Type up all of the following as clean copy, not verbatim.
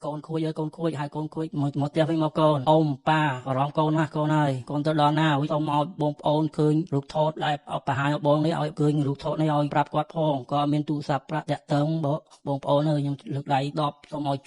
កូនខួចអើយកូនខួចហើយកូនខួចមកផ្ទះវិញមកកូនអ៊ំប៉ាបារម្ភកូនណាស់កូនហើយកូនទៅដល់ណាវិញអ៊ំឲ្យបងប្អូនឃើញរូបថតដែលបង្ហាញឲ្យបងនេះឲ្យឃើញរូបថតនេះឲ្យប្រាប់គាត់ផងក៏មានទូរស័ព្ទប្រាក់តាក់ទងបងប្អូនអើយខ្ញុំលើកដៃ10សូមឲ្យ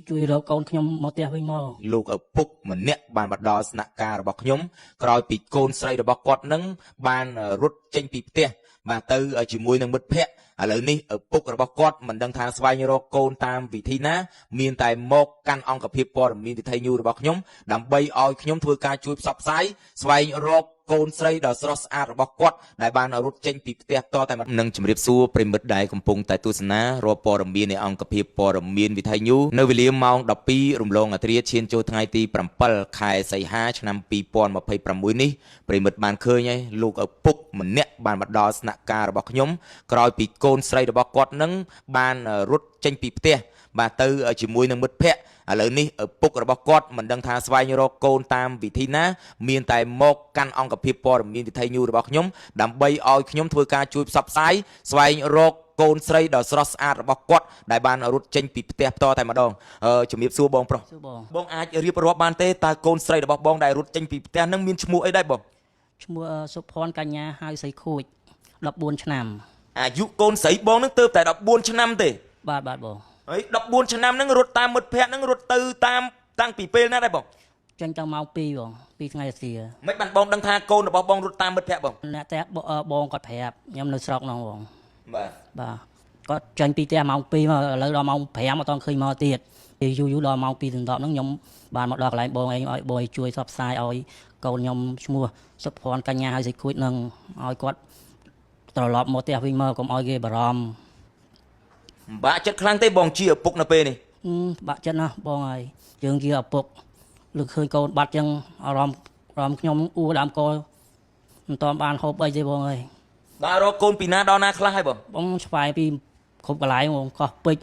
ជួយរកកូនខ្ញុំមកផ្ទះវិញមក លោកឪពុកម្នាក់បានមកដល់ស្នាក់ការរបស់ខ្ញុំក្រោយពីកូនស្រីរបស់គាត់នឹងបានរត់ចេញពីផ្ទះបាទទៅជាមួយនឹងមិត្តភ័ក្តិឥឡូវនេះឪពុករបស់គាត់មិនដឹងថាស្វែងរកកូនតាមវិធីណាមានតែមកកាន់អង្គភាពព័ត៌មានវិថីញូរបស់ខ្ញុំដើម្បីឲ្យខ្ញុំធ្វើការជួយផ្សព្វផ្សាយស្វែងរកកូនស្រីដ៏ស្រស់ស្អាតរបស់គាត់ដែលបានរត់ចេញពីផ្ទះតតែនឹងជម្រាបសួរប្រិមិត្តដែលកំពុងតែទស្សនារាល់ព័ត៌មាននៃអង្គភាពព័ត៌មានវិថីញូនៅវេលាម៉ោង12រំលងអាត្រាឈានចូលថ្ងៃទី7ខែសីហាឆ្នាំ2026នេះប្រិមិត្តបានឃើញហើយលោកឪពុកម្នាក់បានមកដល់ស្នាក់ការរបស់ខ្ញុំក្រោយពីកូនស្រីរបស់គាត់នឹងបានរត់ចេញពីផ្ទះបាទទៅជាមួយនឹងមិត្តភ័ក្តិឥឡូវនេះឪពុករបស់គាត់មិនដឹងថាស្វែងរកកូនតាមវិធីណាមានតែមកកាន់អង្គភាពព័ត៌មានវិថីញូរបស់ខ្ញុំដើម្បីឲ្យខ្ញុំធ្វើការជួយផ្សព្វផ្សាយស្វែងរកកូនស្រីដ៏ស្រស់ស្អាតរបស់គាត់ដែលបានរត់ចេញពីផ្ទះផ្ទាល់តែម្ដងជំរាបសួរបងប្រុស សួរបង បងអាចរៀបរាប់បានទេតើកូនស្រីរបស់បងដែលរត់ចេញពីផ្ទះនឹងមានឈ្មោះអីដែរបង ឈ្មោះសុភ័ណ្ឌកញ្ញាហៅសីខួច14ឆ្នាំ អាយុកូនស្រីបងនឹងទើបតែ14ឆ្នាំទេ បាទបាទបង ហើយ14ឆ្នាំនឹងរត់តាមមិត្តភ័ក្តិនឹងរត់ទៅតាមតាំងពីពេលណាដែរបង ចេញតាំងម៉ោង2បង2ថ្ងៃសៀ មិនបានបងដឹងថាកូនរបស់បងរត់តាមមិត្តភ័ក្តិបង អ្នកផ្ទះបងគាត់ប្រាប់ខ្ញុំនៅស្រុកនោះបង បាទ បាទគាត់ចេញពីផ្ទះម៉ោង2មកឥឡូវដល់ម៉ោង5អត់ទាន់ឃើញមកទៀតពេលយូរយូរដល់ម៉ោង2ដណ្ដប់ហ្នឹងខ្ញុំបានមកដល់កន្លែងបងឯងឲ្យបងឯងជួយផ្សព្វផ្សាយឲ្យកូនខ្ញុំឈ្មោះសុភ័ណ្ឌកញ្ញាហៅសីខួចនឹងឲ្យគាត់ត្រឡប់មកផ្ទះវិញមកកុំឲ្យគេបារម្ភ បាក់ចិត្តខ្លាំងទេបងជាឪពុកនៅពេលនេះ បាក់ចិត្តណាស់បងហើយយើងជាឪពុកលើឃើញកូនបាត់ចឹងអារម្មណ៍អារម្មណ៍ខ្ញុំអួដើមកមិនតាន់បានហូបអីទេបងអើយ ដល់រកកូនពីណាដល់ណាខ្លះហើយបង បងឆ្វាយពីគ្រប់កន្លែងបងកោះពេជ្រ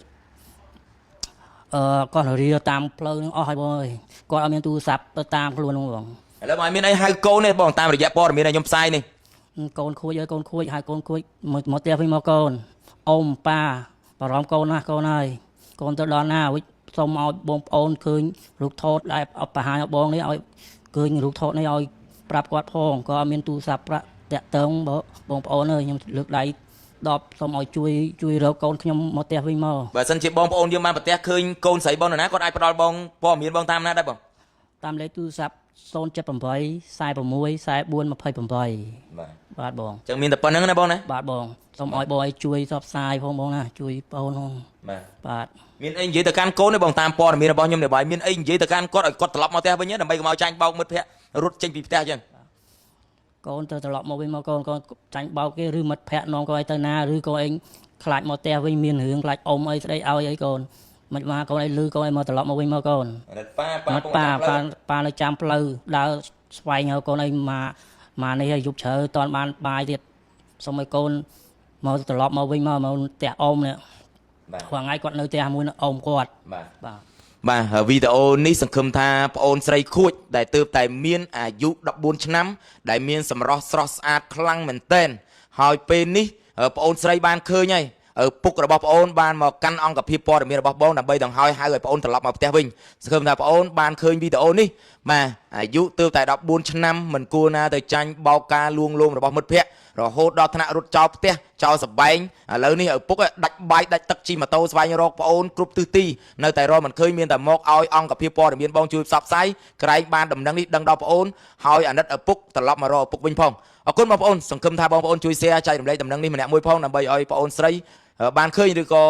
កោះនរាតាមផ្លូវហ្នឹងអស់ហើយបងអើយគាត់អត់មានទូរស័ព្ទទៅតាមខ្លួនហ្នឹងបង ឥឡូវមកមានអីហៅកូនទេបងតាមរយៈព័ត៌មានដែលខ្ញុំផ្សាយនេះ កូនខួចអើយកូនខួចហើយកូនខួចមកផ្ទះវិញមកកូនអ៊ំប៉ាបារម្ភកូនណាស់កូនហើយកូនទៅដល់ណាវិញសូមឲ្យបងប្អូនឃើញរូបថតដែលបង្ហាញឲ្យបងនេះឲ្យឃើញរូបថតនេះឲ្យប្រាប់គាត់ផងក៏អត់មានទូរស័ព្ទប្រាក់តាក់ទងបងប្អូនអើយខ្ញុំលើកដៃ10សូមឲ្យជួយរកកូនខ្ញុំមកផ្ទះវិញមក បើសិនជាបងប្អូនយើងបានប្រទះឃើញកូនស្រីបងនរណាគាត់អាចផ្ដល់បងព័ត៌មានបងតាមណាដែរបង តាមលេខទូរស័ព្ទ078 46 44 28 បាទ បាទបង អញ្ចឹងមានតែប៉ុណ្្នឹងណាបងណា បាទបងសូមឲ្យបងឲ្យជួយផ្សព្វផ្សាយផងបងណាជួយបងផង បាទ បាទ មានអីនិយាយទៅកាន់កូនទេបងតាមព័ត៌មានរបស់ខ្ញុំនេះបាយមានអីនិយាយទៅកាន់គាត់ឲ្យគាត់ត្រឡប់មកផ្ទះវិញដើម្បីកុំឲ្យចាញ់បោកមិត្តភ័ក្តិរត់ចេញពីផ្ទះអញ្ចឹង កូនទៅត្រឡប់មកវិញមកកូនកូនចាញ់បោកគេឬមិត្តភ័ក្តិនាំកូនឲ្យទៅណាឬកូនឯងខ្លាចមកផ្ទះវិញមានរឿងខ្លាចអ៊ំអីស្ដីឲ្យអីកូនមិនមកកូនឲ្យលឺកូនឲ្យមកត្រឡប់មកវិញមកកូន ប៉ាប៉ា មកប៉ាប៉ាប៉ានៅចាំផ្លូវដើរស្វែងរកកូនឲ្យមកមកនេះឲ្យយប់ជ្រៅតន់បានបាយទៀតសូមឲ្យកូនមកត្រឡប់មកវិញមកមកផ្ទះអ៊ំនេះ បាទ រាល់ថ្ងៃគាត់នៅផ្ទះមួយនឹងអ៊ំគាត់ បាទ បាទ បាទវីដេអូនេះសង្ឃឹមថាប្អូនស្រីខួចដែលទើបតែមានអាយុ14ឆ្នាំដែលមានសម្រស់ស្រស់ស្អាតខ្លាំងមែនទែនហើយពេលនេះប្អូនស្រីបានឃើញហើយឪពុករបស់ប្អូនបានមកកាន់អង្គភាពព័ត៌មានរបស់បងដើម្បីដង្ហើយហៅឲ្យប្អូនត្រឡប់មកផ្ទះវិញសង្ឃឹមថាប្អូនបានឃើញវីដេអូនេះបាទអាយុទើបតែ14ឆ្នាំមិនគួរណាទៅចាញ់បោកការលួងលោមរបស់មិត្តភ័ក្តិរហូតដល់ថ្នាក់រត់ចោលផ្ទះចោលសបែងឥឡូវនេះឪពុកដាច់បាយដាច់ទឹកជិះម៉ូតូស្វែងរកប្អូនគ្រប់ទិសទីនៅតែរកមិនឃើញមានតែមកឲ្យអង្គភាពព័ត៌មានបងជួយផ្សព្វផ្សាយក្រែងបានដំណឹងនេះដឹងដល់ប្អូនហើយអាណិតឪពុកត្រឡប់មករកឪពុកវិញផងអរគុណបងប្អូនសង្ឃឹមថាបងប្អូនជួយ share ចែករំលែកដំណឹងនេះម្នាក់មួយផងដើម្បីឲ្យប្អូនស្រីបានឃើញឬក៏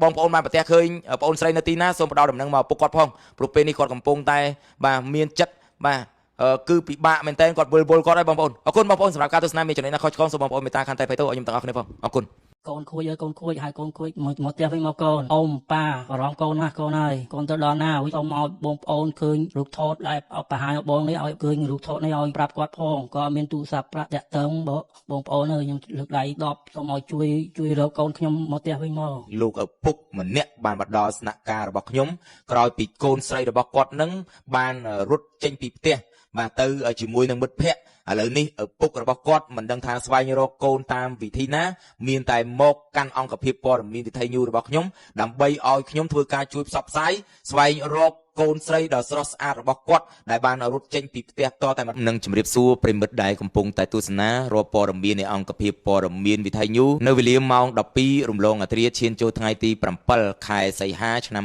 បងប្អូនបានប្រទះឃើញប្អូនស្រីនៅទីណាសូមផ្ដល់ដំណឹងមកឪពុកគាត់ផងព្រោះពេលនេះគាត់កំពុងតែបាទមានចិត្តបាទគឺពិបាកមែនតើគាត់វិលវល់គាត់ហើយបងប្អូនអរគុណបងប្អូនសម្រាប់ការទស្សនាមានចំណុចណាខុសឆ្គងសូមបងប្អូនមេត្តាខន្តីភ័យទោសឲ្យខ្ញុំទាំងអស់គ្នាផងអរគុណ កូនខួចអើយកូនខួចហើយកូនខួចមកផ្ទះវិញមកកូនអ៊ំប៉ាបារម្ភកូនណាស់កូនហើយកូនទៅដល់ណាវិញសូមឲ្យបងប្អូនឃើញរូបថតដែលបង្ហាញឲ្យបងនេះឲ្យឃើញរូបថតនេះឲ្យប្រាប់គាត់ផងក៏អត់មានទូរស័ព្ទប្រាក់តាក់ទងបងប្អូនអើយខ្ញុំលើកដៃ10សូមឲ្យជួយរកកូនខ្ញុំមកផ្ទះវិញមក លោកឪពុកម្នាក់បានមកដល់ស្នាក់ការរបស់ខ្ញុំក្រោយពីកូនស្រីរបស់គាត់នឹងបានរត់ចេញពីផ្ទះបាទទៅជាមួយនឹងមិត្តភ័ក្តិ ឥឡូវនេះឪពុករបស់គាត់មិនដឹងថាស្វែងរកកូនតាមវិធីណាមានតែមកកាន់អង្គភាពព័ត៌មានវិថីញូរបស់ខ្ញុំដើម្បីឲ្យខ្ញុំធ្វើការជួយផ្សព្វផ្សាយស្វែងរកកូនស្រីដ៏ស្រស់ស្អាតរបស់គាត់ដែលបានរត់ចេញពីផ្ទះតតែនឹងជម្រាបសួរប្រិមិត្តដែលកំពុងតែទស្សនារាល់ព័ត៌មាននៃអង្គភាពព័ត៌មានវិថីញូនៅវេលាម៉ោង12រំលងអត្រាឈានចូលថ្ងៃទី7ខែសីហាឆ្នាំ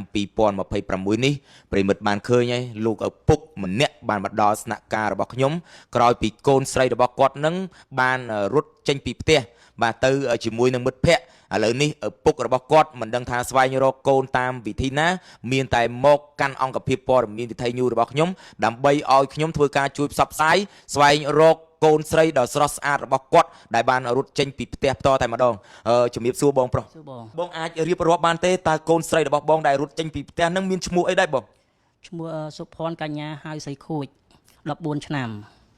2026នេះប្រិមិត្តបានឃើញហើយលោកឪពុកម្នាក់បានមកដល់ស្នាក់ការរបស់ខ្ញុំក្រោយពីកូនស្រីរបស់គាត់នឹងបានរត់ចេញពីផ្ទះបាទទៅជាមួយនឹងមិត្តភ័ក្តិឥឡូវនេះឪពុករបស់គាត់មិនដឹងថាស្វែងរកកូនតាមវិធីណាមានតែមកកាន់អង្គភាពព័ត៌មានវិថីញូរបស់ខ្ញុំដើម្បីឲ្យខ្ញុំធ្វើការជួយផ្សព្វផ្សាយស្វែងរកកូនស្រីដ៏ស្រស់ស្អាតរបស់គាត់ដែលបានរត់ចេញពីផ្ទះផ្ទាល់តែម្ដងជំរាបសួរបងប្រុស សួរបង បងអាចរៀបរាប់បានទេតើកូនស្រីរបស់បងដែលរត់ចេញពីផ្ទះនឹងមានឈ្មោះអីដែរបង ឈ្មោះសុភ័ណ្ឌកញ្ញាហៅសីខួច14ឆ្នាំ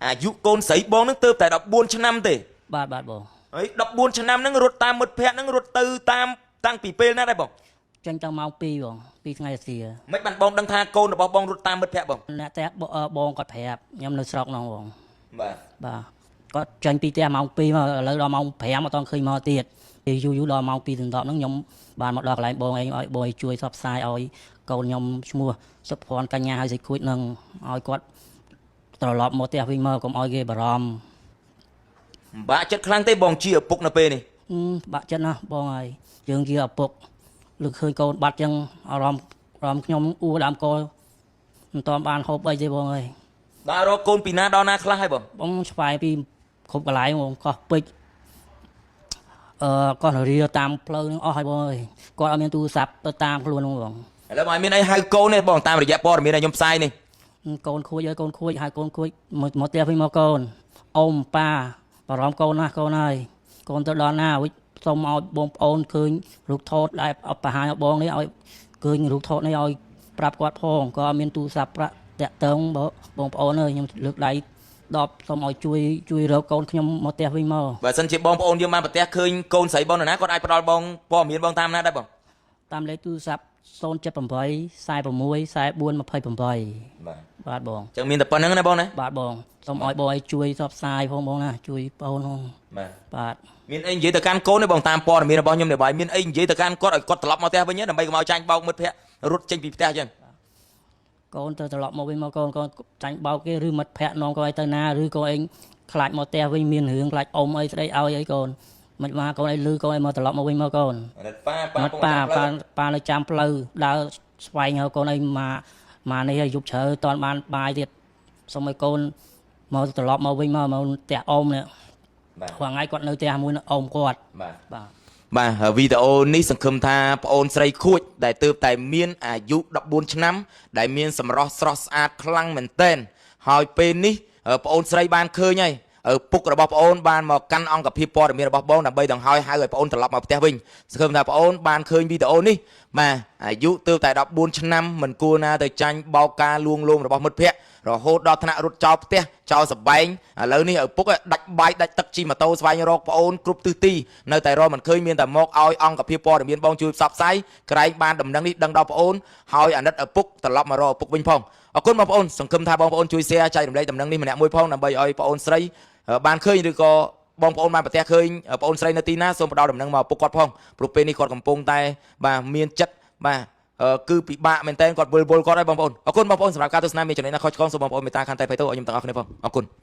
អាយុកូនស្រីបងនឹងទើបតែ14ឆ្នាំទេ បាទបាទបង ហើយ14ឆ្នាំនឹងរត់តាមមិត្តភ័ក្តិនឹងរត់ទៅតាមតាំងពីពេលណាដែរបង ចេញតាំងម៉ោង2បង2ថ្ងៃអាសៀ មិនបានបងដឹងថាកូនរបស់បងរត់តាមមិត្តភ័ក្តិបង អ្នកផ្ទះបងគាត់ប្រាប់ខ្ញុំនៅស្រុកនោះបង បាទ បាទគាត់ចេញពីផ្ទះម៉ោង2មកឥឡូវដល់ម៉ោង5អត់ទាន់ឃើញមកទៀតពេលយូរយូរដល់ម៉ោង2ដណ្ដប់ហ្នឹងខ្ញុំបានមកដល់កន្លែងបងឯងឲ្យបងឯងជួយផ្សព្វផ្សាយឲ្យកូនខ្ញុំឈ្មោះសុភ័ណ្ឌកញ្ញាហៅសីខួចនឹងឲ្យគាត់ត្រឡប់មកផ្ទះវិញមកកុំឲ្យគេបារម្ភ បាក់ចិត្តខ្លាំងទេបងជាឪពុកនៅពេលនេះ អឺបាក់ចិត្តណាស់បងហើយយើងជាឪពុកលើកឃើញកូនបាត់ចឹងអារម្មណ៍អារម្មណ៍ខ្ញុំអួរដើមកមិនតាន់បានហូបអីទេបងអើយ ដល់រកកូនពីណាដល់ណាខ្លះហើយបង បងឆ្វាយពីគ្រប់កន្លែងបងកោះពេជ្រកោះនរាតាមផ្លូវនឹងអស់ហើយបងអើយគាត់អត់មានទូរស័ព្ទទៅតាមខ្លួនហ្នឹងបង ឥឡូវបងឲ្យមានអីហៅកូនទេបងតាមរយៈព័ត៌មានដែលខ្ញុំផ្សាយនេះ កូនខួចអើយកូនខួចហើយកូនខួចមកមកផ្ទះវិញមកកូនអ៊ំប៉ាបារម្ភកូនណាស់កូនហើយកូនទៅដល់ណាវិចសូមឲ្យបងប្អូនឃើញរូបថតដែលបង្ហាញឲ្យបងនេះឲ្យឃើញរូបថតនេះឲ្យប្រាប់គាត់ផងក៏អត់មានទូរស័ព្ទប្រាក់តាក់ទងបងប្អូនអើយខ្ញុំលើកដៃ10សូមឲ្យជួយជួយរកកូនខ្ញុំមកផ្ទះវិញមក បើសិនជាបងប្អូនយើងបានប្រទះឃើញកូនស្រីបងនរណាគាត់អាចផ្ដល់បងព័ត៌មានបងតាមណាដែរបង តាមលេខទូរស័ព្ទ078 46 44 28 បាទ បាទបង អញ្ចឹងមានតែប៉ុណ្្នឹងណាបងណា បាទបងសូមឲ្យបងឲ្យជួយផ្សព្វផ្សាយផងបងណាជួយបងផង បាទ បាទ មានអីនិយាយទៅកាន់កូនទេបងតាមព័ត៌មានរបស់ខ្ញុំនេះបងមានអីនិយាយទៅកាន់គាត់ឲ្យគាត់ត្រឡប់មកផ្ទះវិញដើម្បីកុំឲ្យចាញ់បោកមិត្តភ័ក្តិរត់ចេញពីផ្ទះអញ្ចឹង កូនទៅត្រឡប់មកវិញមកកូនកូនចាញ់បោកគេឬមិត្តភ័ក្តិនាំកូនឲ្យទៅណាឬកូនឯងខ្លាចមកផ្ទះវិញមានរឿងខ្លាចអ៊ំអីស្ដីឲ្យអីកូនមិនមកកូនឯងលឺកូនឯងមកត្រឡប់មកវិញមកកូន ប៉ាប៉ា មិត្តប៉ាប៉ាប៉ានៅចាំផ្លូវដើរស្វែងរកកូនឯងមកមកនេះឲ្យយប់ជ្រៅតន់បានបាយទៀតសូមឲ្យកូនមកត្រឡប់មកវិញមកមកផ្ទះអ៊ំនេះ បាទ រាល់ថ្ងៃគាត់នៅផ្ទះមួយនឹងអ៊ំគាត់ បាទ បាទ បាទវីដេអូនេះសង្ឃឹមថាប្អូនស្រីខួចដែលទើបតែមានអាយុ14ឆ្នាំដែលមានសម្រស់ស្រស់ស្អាតខ្លាំងមែនទែនហើយពេលនេះប្អូនស្រីបានឃើញហើយឪពុករបស់ប្អូនបានមកកាន់អង្គភាពព័ត៌មានរបស់បងដើម្បីដង្ហើយហៅឲ្យប្អូនត្រឡប់មកផ្ទះវិញសង្ឃឹមថាប្អូនបានឃើញវីដេអូនេះបាទអាយុទើបតែ14ឆ្នាំមិនគួរណាទៅចាញ់បោកការលួងលោមរបស់មិត្តភ័ក្តិរហូតដល់ថ្នាក់រត់ចោលផ្ទះចោលសបែងឥឡូវនេះឪពុកដាច់បាយដាច់ទឹកជិះម៉ូតូស្វែងរកប្អូនគ្រប់ទិសទីនៅតែរកមិនឃើញមានតែមកឲ្យអង្គភាពព័ត៌មានបងជួយផ្សព្វផ្សាយក្រែងបានដំណឹងនេះដឹងដល់ប្អូនហើយអាណិតឪពុកត្រឡប់មករកឪពុកវិញផងអរគុណបងប្អូនសង្ឃឹមថាបងប្អូនជួយ share ចែករំលែកដំណឹងនេះម្នាក់មួយផងដើម្បីឲ្យប្អូនស្រីបានឃើញឬក៏បងប្អូនបានប្រទះឃើញប្អូនស្រីនៅទីណាសូមផ្ដល់ដំណឹងមកឪពុកគាត់ផងព្រោះពេលនេះគាត់កំពុងតែបាទមានចិត្តបាទគឺពិបាកមែនតើគាត់វិលវល់គាត់ហើយបងប្អូនអរគុណបងប្អូនសម្រាប់ការទស្សនាមានចំណុចណាខុសឆ្គងសូមបងប្អូនមេត្តាខន្តីភ័យទោសឲ្យខ្ញុំទាំងអស់គ្នាផងអរគុណ។